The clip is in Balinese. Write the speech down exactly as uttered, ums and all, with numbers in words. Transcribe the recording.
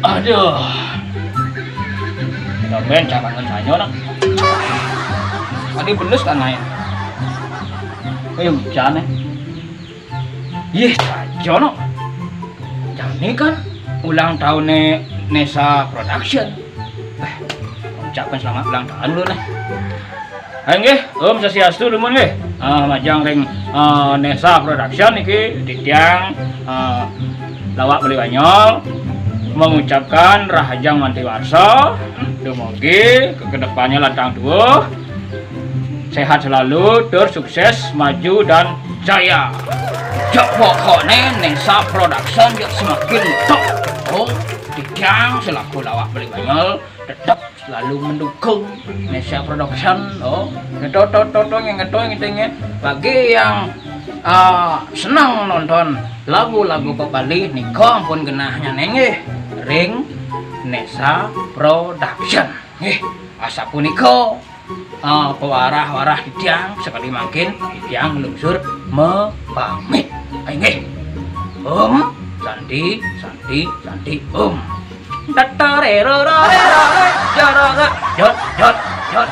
Aduh. Tumben cak bangun sanyo, nak. Tadi belus kan naik. Eh, hujan, eh. Yeh, sajo, nak. Jani kan ulang tahun ne Nesa Production. Eh, ucapkan selamat ulang tahun dulu, nah. Hai, nggih, Om Swastiastu, dumun, nggih. Ah, majeng ring, ah, Nesa Production niki, titiang, ah, Lawak Bali Banyol, mengucapkan rahajeng manti warsa, dumugi ke kedepannya lantang tuwuh, sehat selalu, tur sukses, maju dan jaya. Jok pokokne Nesa Production jok semakin top. Oh, titiang selaku Lawak Bali Banyol tetap selalu mendukung Nesa Production, oh. Ngeto to to to ngeto ngeto ngeto. Bagi yang, ah, senang nonton lagu-lagu pop Bali, nika ampun genahnya, nggih, ring Nesa Production. Nggih, asapunika, ah, pewarah-warah titiang, sekali mangkin titiang nglungsur mapamit. Ai, nggih. Om Santi, Santi, Santi, Om. Tatarerororerore, jorora, jot, jot, jot.